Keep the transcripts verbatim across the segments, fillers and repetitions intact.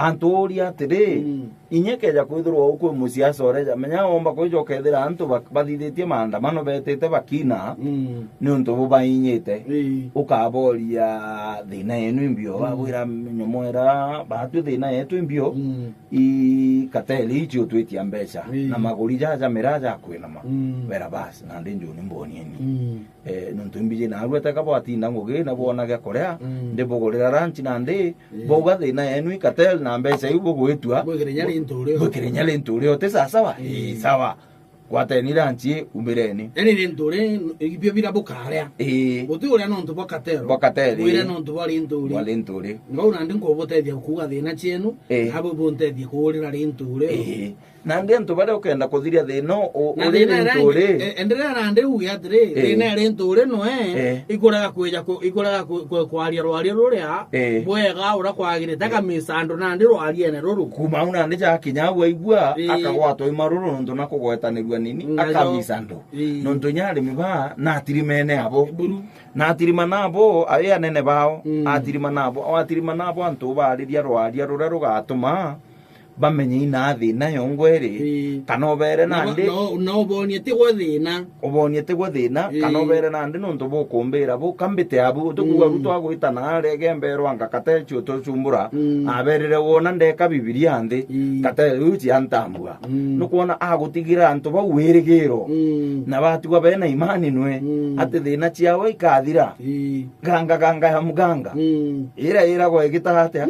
Antu uria atiri, mm, inya keja kwithirwa ukwi musiasa ureja, menya womba kwija ukethira antu ba-, bathithitie maandamano betite bakina, mm, ni untu bubainyite. Ii. Ukaboria thina yenu imbio, mm, babwira nyomo ira batwi thina yetu imbio, mm, i kateli icio twitia mbeca, ii, na maguri jaja mira jakwinama. Mm. Bera basi, nandi njuni mbonieni. Mm. Eh, nontu imbiji narua teka bwatinda ngugi na bwona gia kuria, mm, ndibugurira lunch nandi, ii, bauga thina yenu i cartel na mbeca iu bugwitua. Bwikire inya rintu urio. Bwikire inya rintu urio, ti sawa sawa? Ii. Ii, sawa. Gwateni lunch, umireni. Yani rintu uri, ibio bira bukaria. Ii. Guti uria nontu bwa cartel. Bwa cartel, mwire ii, nontu bwa rintu uri. Bwa rintu uri. Ngau nandi nkubutethia kuuga thina cienu, ii, nabo buntethie kuurira rintu urio. Ii. Nandi antu baria ukenda kuthiria thina u-, na uri thina rintu iria uri. E-, endelea nandi uge atiri, eh, thina iri ntu uri nwe, eh, ikurega kwija ku-, ikurega ku-, ku-, kwaria rwaria ruria, eh, bwega uria kwagirite, eh, akamisando nandi rwariene ruru. Kuma au nandi jakinya au aigua, eh, akagwatwa i maruru nontu na kugwetanirua nini, najo, akamisando. Eh. Nontu inya arimi ba na atirimene abo. Buru. Na atirima nabo, awe anene bao, mm, atirima nabo, atirima nabo antu bariria rwaria ruria rugatuma bamenye ina thina yongwa iri, ii, kana ubere na nandi, no, no, no ubonie tigwe thina. Ubonie tigwe thina, ii, kana ubere nandi nontu bukumbira bu, kambite abu, utikuuga, mm, ruto agwitana aria gembe rwanga katechi utucumbura, mm, aberire wona ndeka Bibilia nthi, ii, kate riu ciantambua. Mm. Nukwona agutigira antu bau wirigiro, mm, na batigwa bena imani nwe, mm, ati thina ciao ikathira. Ii. Ganga, ganga ya muganga. Mm. Ira iragwa igita atia?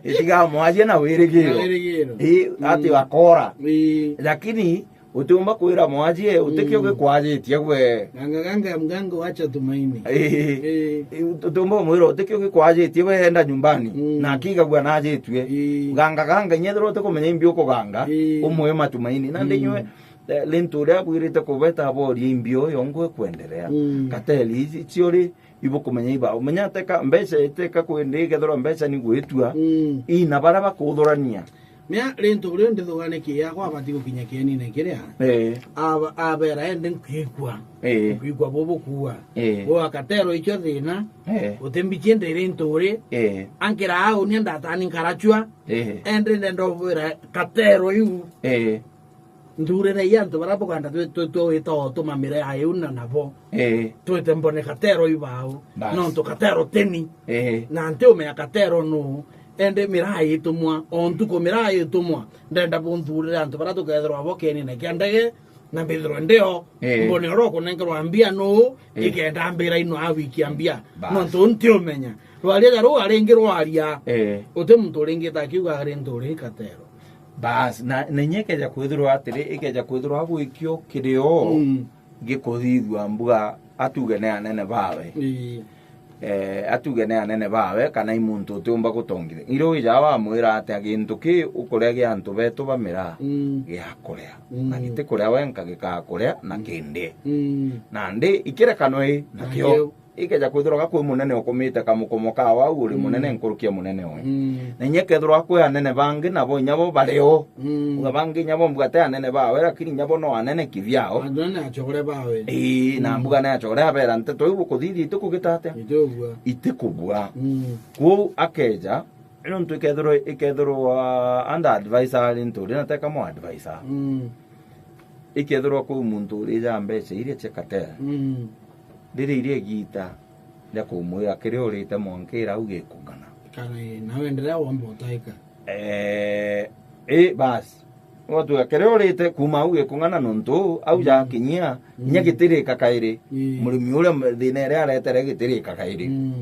Itigamwarie na wirigiro. Na wirigiro. Ii, ati, mm, akora. Ii. Lakini utiumba kwira mwarie, utikio, mm, gikwajitie gwe. Ganga, ganga ya mganga wacha tumaini. Ii. Ii. Utiumba mwira utikio gikwajitie gwe, enda nyumbani. Mm. Na akigagua na ajitue. Ii. Ganga, ganga, inyethirwa utikumenya imbi ukuganga, ii, umwe matumaini. Na, mm, ndinywe, eh, lintu uria abwirite kubeta aborie imbi uyo ngwe kwendelea. Mm. Kateli ici ciori ibukumenya iba. Umenya teka mbeca, teka kwendi ikethirwa mbeca ni gwitua. Mm. Ina baria bakuthurania. Mea rintu rio ndithugane kiakwa abati gukinya kienine kiria. Eh. Aba-, abera ende nkwigua. Eh. Nkwigua bubu kuua. Eh. Bo akatero icio thina. Eh. Utimbikie ndiri nturi. Eh. Ankira au ni ndatani nkarachua. Eh. Ende ndenda ubwira katero iu. Eh. Nthurire i antu baria buganda twi-, twi-, twita o tumamire aiu na nabo. Ii. Twite mbone katero ibau. Bas. Nontu katero teni. Ii. Na ntiumenya katero nuu. Ende miraa itumwa. O ntuku miraa itumwa. Ndenda bunthurire antu baria tukethirwa bo kienine kia ndege. Na mbithirwe ndio. Ii. Mbone uria ukunenkerwa mbia nuu. Ii. Ikenda mbira ino awikia mbia. Bas. Nontu ntiumenya. Rwaria ja ruu aringi rwaria. Ii. Uti muntu uringite akiuga ari ntu uri katero. Bas, na, na inya ikeja kwithirwa atiri, ikeja kwithirwa gwikio kirio, mm, gikuthithua mbuga atuge ni anene bawe. Ii. Eh, atuge ni anene bawe, kana i muntu utiumba gutongithia. Iro wija wamwira atia gintu ki ukuria gia antu betu ba miraa, mm, gia kuria. Mm. Na gitikuria wenka gikakuria na, mm, kindi. Mm. Nandi ikirekano i nakio. Nakio. Ikeja kwithirwa ga kwi munene ukumite kamukomo ka wau uri, mm, munene nkuruki ya munene uyu. Mm. Na inya kethirwa kwi anene bangi nabo inya bo bari o. Mm. Uga bangi inya bo mbuga ti anene bawe, lakini inya bo no anene kivyao. Anene achore bawe. Ii, na, mm, mbuga ni achore abera nteto iu bukuthithia itikugita atia? Itikubua. Itikubua. Mm. Kwou akeja, nontu ikethirwa, ikethirwa under advisor ari nturi na teka mo advisor. Mm. Ikethirwa kwi muntu urija mbeca iria cia cartel, mm, riri iria igita ria kumwira kiria urite mwanka ira au gikung'ana. Kana ii, nawe endelea womba utaika. Eh, ii, bas. Watwira kiria urite kuma au gikung'ana nontu au, mm, jakinyia, mm, inya gitirika kairi. Ii. Murimi uria m-, thina iria aretere gitirika kairi. Mm.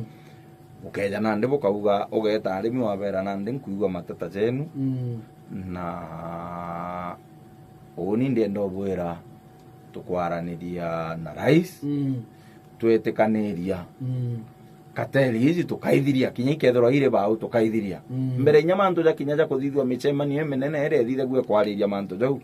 Ukeja nandi bukauga, ugeeta arimi wabera nandi nkwigua mateta jenu, mm, na uuni ndienda ubwira tukwaraniria na rais, mm, twetikaniria, mm, kateli iji tukaithiria, kinya ikethirwa iri bau tukaithiria. Mm. Mbere inya mantu ja kinya ja kuthithua micemanio iminene iria ithithagua kwariria mantu jau,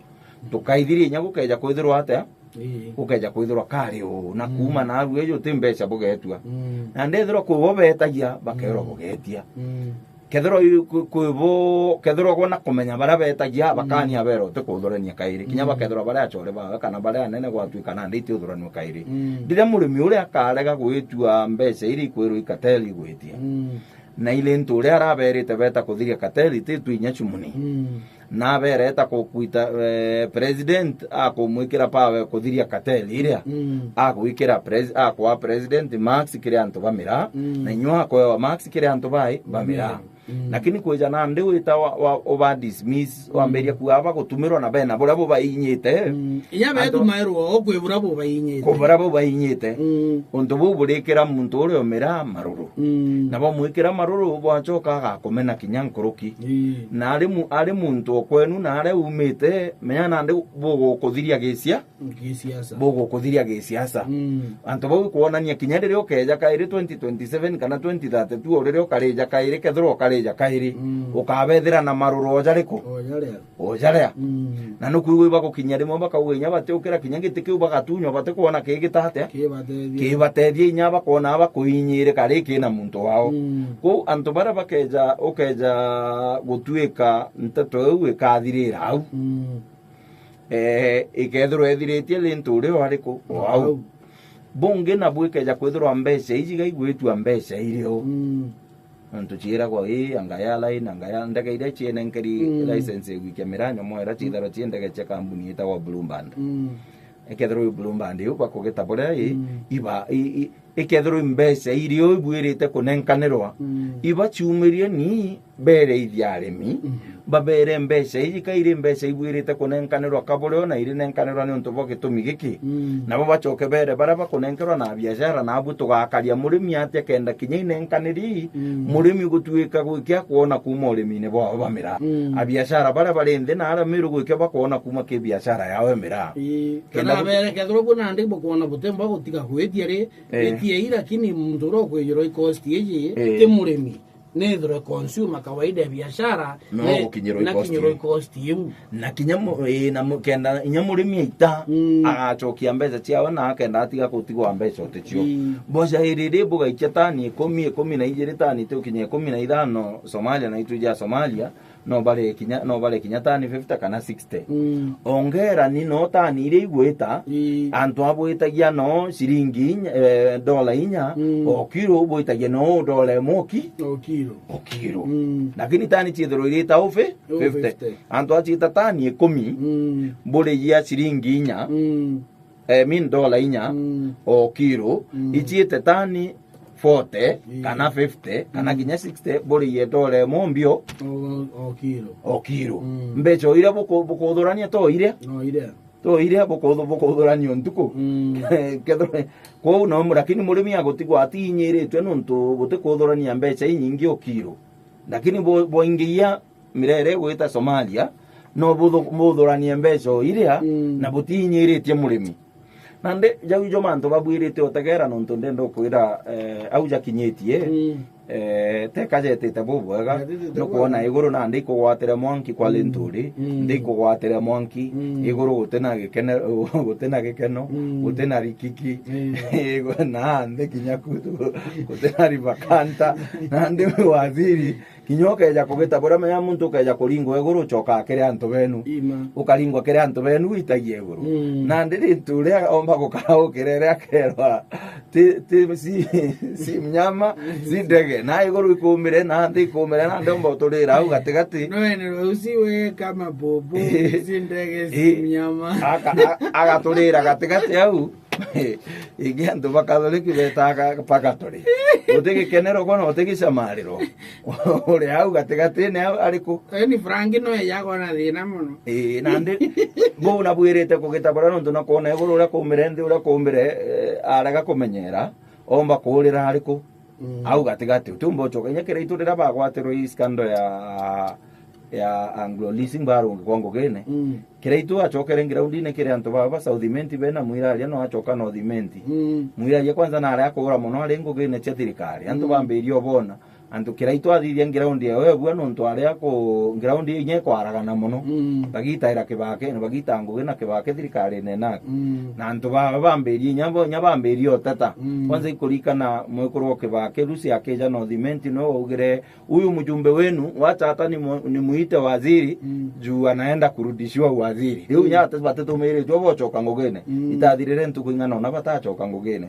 tukaithiria inya gukeja kwithirwa atia? Ii. Gukeja kwithirwa kari uu, na, mm, kuuma narua iji uti mbeca bugetua. Mm. Na ndethirwa kwi bo betagia, bakerwa, mm, bugetia. Mm. Kethirwa i-, kwi, kwi bo, kethirwa gwe na kumenya baria betagia, mm, bakania bera uti kuthurania kairi. Kinya, mm, bakethirwa baria achore bawe kana baria anene gwatuika nandi iti uthuranua kairi. Mm. Riria murimi uria akarega gwitua mbeca iria ikwirwa i cartel igwitia, mm, Na ile ntu uria araberite beta kuthiria kateli ti tu inya chumuni. Mm. Na abereta kukwita, eh, president akumwikira pawe kuthiria kateli iria. Mm. Agwikira pres-, akwa president marks kiri antu ba miraa. Mm. Na inyua akwewa marks kiri antu bai ba miraa. Mm. Lakini kwija nandi wita wa, wa, uba dismiss, wambiria kuuga aba gutumirwa na bena buria bubainyite. Mm. Inya antu betumairwo o kwi buria bubainyite. Ku buria bubainyite. Mm. Untu buu burikira muntu uria umiraa maruru. Mm. Na bamwikira maruru, bwachoka agakumena kinya nkuruki. Ii. Na ari mu-, ari muntu o kwenu na aria umite, menya nandi bugukuthiria gisia. Gisiasa. Bugukuthiria gisiasa. Mm. Antu bau ikwonania kinya riria ukeja kairi twenty twenty-seven kana twenty thirty-two, o riria ukarija kairi, kethirwa ukarija kairi, mm, ukabethira na maruru o jariku? O jaria. O jaria. Mm. Na nukwigua ibagukinya rimwe bakauga inya batiukira kinya giti kiu bagatunywa, batikwona kigita atia? Kibatethia. Kibatethia inya bakona bakuinyirika ri kina muntu wao. Mm. Kwou antu baria bakeja, ukeja gutuika nteto iu ikathirira au. Mm. Eh, ikethirwa ethiritie ri ntu uria ariku? O au. Au. Bungi nabu ikeja kwithirwa mbeca iji igaigwitwa mbeca irio. Mm. Nontu ciiragwa, ii, anga ya line, anga ya ndege iria cienenkerie, mm, license ya gwikia miraa nyomo iria ciithagirwa cii ndege cia kambuni itagwa Blue Band. Mm. Ikethirwa i Blue Band iu bakugita buria, ii, mm, iba, i, i, ikethirwa i mbeca irio ibwirite kunenkanirwa, mm, iba ciumirie ni bereithia arimi, mm, babere mbeca iji kairi mbeca ibwirite kunenkanirwa kaburio na irinenkanirwa niuntu bwa gitumi giki. Mm. Nabo bachoke bere baria bakunenkerwa na abiashara, nabu tugakaria murimi atia kenda kinya inenkaniri, mm, murimi gutuika gwikia kwona kuuma urimine bwao ba miraa. Mm. Abiashara baria bari nthi na aria Meru gwikia bakwona kuuma ki biashara yao ya miraa. Ii, kenda kana bu- bere kethirwa bu nandi bukwona butemba gutiga gwitia ri, eh, gwitia ii, lakini muntu uria ukwijirwa i cost iji, eh, ti murimi. Nethirwe consumer kawaida ya biashara, no ne-, gukinyirwa i cost nakinyirwa i iu. Cost iu. Na kinya mu-, ii, na mu-, kenda inya murimi aita, mm, agachokia mbeca ciawe na akenda atiga gutigwa mbeca uticio. Ii. Mboca iri ri bugaikia tani ikumi, ikumi na ijiri, tani itukinya ikumi na ithano Somalia, na itu ja Somalia, no bare kinya, no bare kinya tani fifty kana sixty. Mm. Ongera ni no tani iria igwita, ii, antu abwitagia no ciringi inya, eh, dola inya, mm, o kiro ubwitagia no dola imwe o ki-, o kiro. O kiro. Mm. Lakini tani ciithirwa irita o fi-, o fifty. Fifty. Antu aciita tani ikumi, mm, burigia ciringi inya. Mm. Eh, I mean, dola inya, mm, o kiro, mm, iciite tani forty, ii, kana fifty, kana, mm, kinya sixty, buriie dola imwe mbio. O, o, o kiro. O kiro. Mm. Mbeca o iria buku-, bukuthurania to iria. No iria. To iria bukuthu-, bukuthurania ntuku. Mm. Kethirwa, kwou no, lakini murimi agutigwa atinyiritwe nontu butikuthurania mbeca inyingi o kiro. Lakini bu-, bwaingiia mirere igwita Somalia, no buthu-, buthuranie mbeca o iria, mm, na butinyiritie murimi. Nandi jau ijo mantu babwirite utegera, nontu ndenda ukwira, eh, au jakinyitie, mm, eh, teka jetite bubwega, jetite nukwona bubwega. Iguru nandi ikugwatire mwanki kwa, mm, Linturi, mm, nthi ikugwatire mwanki, mm, iguru gutina gikene-, gutina gikeno, mm, gutina rikiki, mm, na nthi kinya kutu gutina ribakanta, nandi waziri, kinya ukeja kugita buria menya muntu ukeja kuringwa iguru, ucokaa kiri antu benu. Ima. Ukaringwa kiri antu benu, witagia iguru. Mm. Nandi rintu uria omba gukara ukirere akerwa, ti, ti, si, si mnyama, si ndege. Na iguru ikumire, na nthi ikumire, nandi omba uturira au gatigati. No ene usi we kama bobo, eh, si ndege, si, eh, mnyama. Aka-, a-, agaturira gatigati au. Ingi antu ba Kathoriki betaga purgatory. Uti gikenero kona, uti gicamariro. Uri au gatigatine au ariku? Yaani Frank no ejagwa na thina mono. Ii, nandi buu nabwirite kugita buria nontu na kwona iguru uria kumire, nthi uria kumire, eh, arega kumenyera, omba kuurira ariku? Mm. Au gatigati, utiumba ucoka. Inya Kiraitu riria bagwatirwe ii scandal ya, ya Anglo Leasing barungikwa ngugine, mm, Kiraitu acokere groundine kiri antu baba ba South Imenti bena Mwiraria, no acoka North Imenti. Mm. Mwiraria kwanza nari akuura mono ari ngugine cia thirikari. Antu, mm, bambirie obona, antu Kiraitu athithia ground yao ebua nontu ari aku ground inya ikwaragana mono. Mm. Bagitaira kibake, bagita ngugi na kibake thirikarine nake. Mm. Na antu baba bambirie inya bo, inya bambirie oteta. Mm. Kwanza ikurikana mwekuru wa kibake Lucy akija North Imenti no augire, "Huyu mjumbe wenu, wacha hata nimu-, nimuite waziri, mm, juu anaenda kurudishiwa uwaziri." Riu, mm, inya bate-, batitumiritwe bocoka ngugine. Mm. Itathirire ntuku ing'ana ona batacoka ngugine.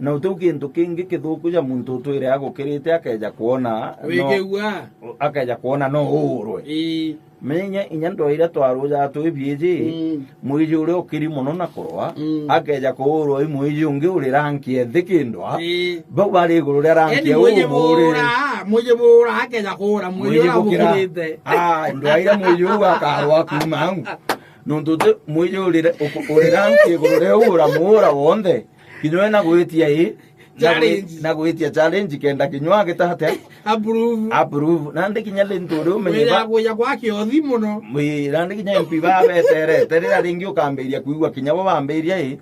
Na utiu kintu kingi kithuku ja muntu utwire agukirite akeja kwona no, wikigua, akeja kwona no uurwe. Ii. Menya inya ndwaire twarujaga twi biiji, mm, mwiji uria ukiri mono na kurwa, mm, akeja kuurwa i mwiji ungi uri ranki e nthi kindwa. Ii. Bau bari iguru ria ranki. Yaani e mwiji uurire, buura, mwiji buura akeja kuura mwiji, mwiji uria bukira, bukirite. Ah, ndwaire mwiji uu akarwa kuuma au. Nontu ti mwiji uri, uri ranki iguru ria uura muura wonthe. Kinya we na gwitia i, na gwi-, challenge, na gwitia challenge kenda kinywa agita atia? Approve. Approve. Nandi kinya ri ntu uri umenye wira ba-, kuja kwa kiothi mono. Wi, nandi kinya M P ba beterete, riria ringi ukambiria kwigua kinya bo bambiria i,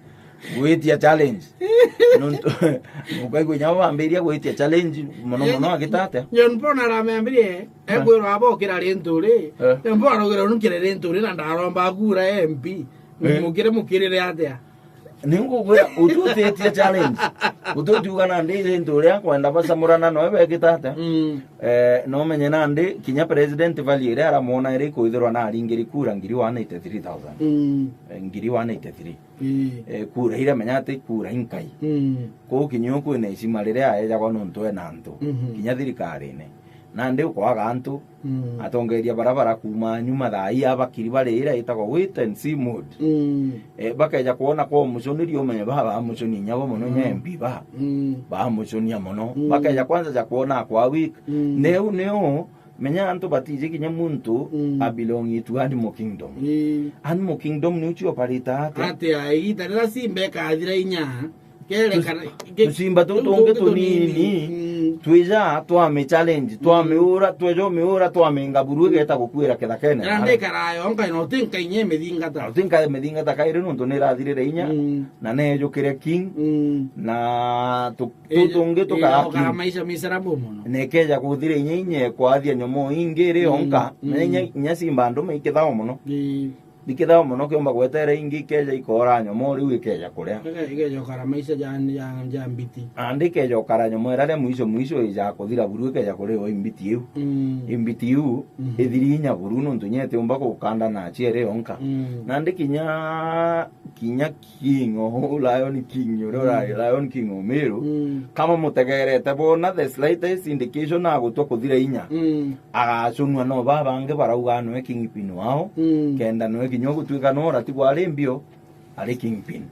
gwitia challenge. Nontu, ukaigua kinya bo bambiria gwitia challenge mono mono agita atia? John Paul aramembirie, ah, ekwirwa abokira ri ntu ri. Eh. John Paul araugire, "Unikire ri ntu ri na ndaromba kura ya M P." Eh. Mukire, mukirire atia? Ni ngugwira, uti utitie challenge. Uti utiuga nandi ri ntu ria kwenda bacamurana noe bekita atia? Mm. Eh, no menye nandi kinya President Valley iria aramwona iri kwithirwa na aringiri kura ngiri one eighty three thousand. Mm. Eh, ngiri one eighty three. Ii. Eh, kura iria menya ati kura inkai. Mm. Kwou kinya kwina icima riria aejagwa nontu ena antu. Mhm. Kinya thirikarine. Nandi ukwaga antu, mm, atongeria bara barakuuma nyuma thaa ii abakiri bari iria itagwa wait and see mode. Mm. Eh, bakeja kwona kwa umucuniria umenye ba bamucunia inya bo mono, inya, mm, M P ba. Mm. Bamucunia mono. Mm. Bakeja kwanza ja kwona akwa weak. Mm. Neu, neu, menya antu batiji kinya muntu, mm, a belong to animal kingdom. Mm. Animal kingdom niu cio barita ate? Ate a igita riria simba ikathira inya. Kere tus-, kana, ke-, tusimba tuu tungi tunini, mm, twija twami challenge, mm, twamiura, tweja umiura, twaminga buru igeta gukuira kithakene. Na ndikara yonka, na uti nka inya imithingata. Na uti nka imithingata kairi nontu nirathirire inya, mm, na nejukire king, mm, na tu-, tuu tungi tukaa king. Maisha miserable mono. Na ikeja kuthira inya inya kwathia nyomo ingi iri yonka, mm, na inya, mm, inya simba andu maikithao mono. Ii. Ikithao mono kiumba gwetera ingi ikeja ikora nyomo riu ikeja kuria. Ike-, ikeja ukara maisha ja, ja, ja mbiti. Andi ikeja ukara nyomo iria ria mwisho mwisho ija kuthira buru ikeja kuria i mbiti iu. Mm. I mbiti iu, mhm, ithiri inya buru nontu inya itiumba gukanda na aciere yonka. Mm. Nandi kinya, kinya King o, Lion King uria urari, mm, Lion King o Meru, mm, kama mutegerete bona the slightest indication agutua kuthira inya. Mm. Agacunua no babangi barauga noe kingpin wao, mm, kenda noe kinya ugutuika no urati gwari mbio, ari kingpin.